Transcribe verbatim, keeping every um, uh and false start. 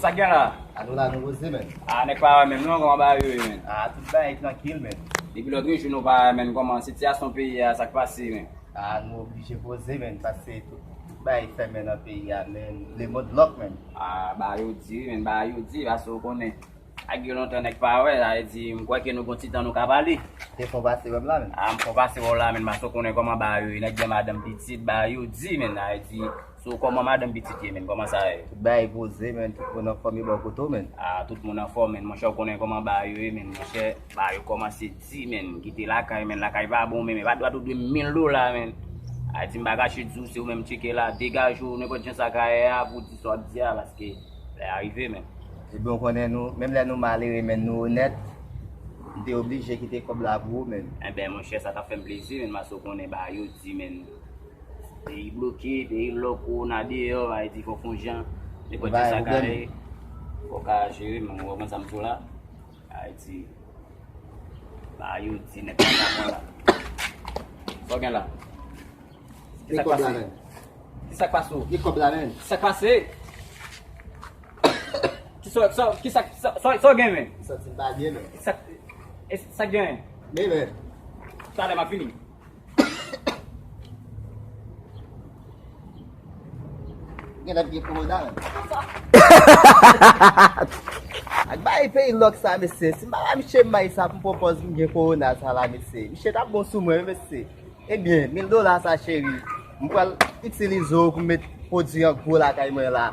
Sa k gen la? A nou la, nou poze, menn. A, nèg pa wè menm non, kòman bagay yo ye, menn? A, tout bagay trankil, menn. Depi lòt jou nou pa wè, menn, kòman sitiyasyon peyi a, sa k pase, menn? A, nou oblije poze, menn, paske tout, tout bagay fèmen nan peyi a, menn. Lemonn lòk, menn. A, bagay yo di, menn, bagay yo di, paske w konnen. Ak gen lontan nèg pa wè, sa vle di, m kwè ke nou gon ti tan nou ka pale. Te fon pase wè m la, menn. A, m fon pase wè w la, menn, paske w konnen kòman bagay yo ye, nèg gen madanm pitit, bagay yo di, menn, sa vle di, so kòman madanm pitit ye, menn, kòman sa ye? Tout bagay poze, menn, tout moun anfòm yo bò kote w, menn. A, tout moun anfòm, menn, monchè, w konnen kòman bagay yo ye, menn, monchè, bagay yo kòmanse di, menn, kite lakay, menn, lakay pa bon, menn, men pa dwa tou dwe m mil dola, menn. Sa vle di, m pa kache di w, se ou menm tcheke la, degaje w, nenpòt jan sa ka ye a, pou w di sa w ap di a, paske lè a rive, menn. Ebyen, w konnen nou, menm lè nou malere, menn, nou onèt. M te oblije kite kòb la pou ou, menn. Enben, monchè, sa t ap fè m plezi, menn, paske w konnen bagay yo di, menn. Peyi bloke, peyi lòk, kowona deyò, sa vle di, fòk yon jan. Nenpòt jan sa ka ye, fòk w ka jere, menn, w konprann sa m di w la. Sa vle di, bagay yo di, nèg pa ka pran la. Sa w gen la? Ki sa k pase? Ki sa k pase w? Ki kòb la, menn? Ki sa k pase? Ki sa, sa, ki sa, sa, sa, sa w gen, menn? M santi m pa byen, menn. Ki sa, e, sa k gen? Men, menn. Talè m ap vini. Gen lè gen kowona, menn. Ak bay peyi lòk sa, mesye. Si m pa bay misye may sa pou m pran pòz m gen kowona sa la, mesye. Misye t ap bon sou mwen, mesye. Ebyen, mil dola sa, cheri, m pral itilize w pou m met pwodui an gwo lakay mwen la.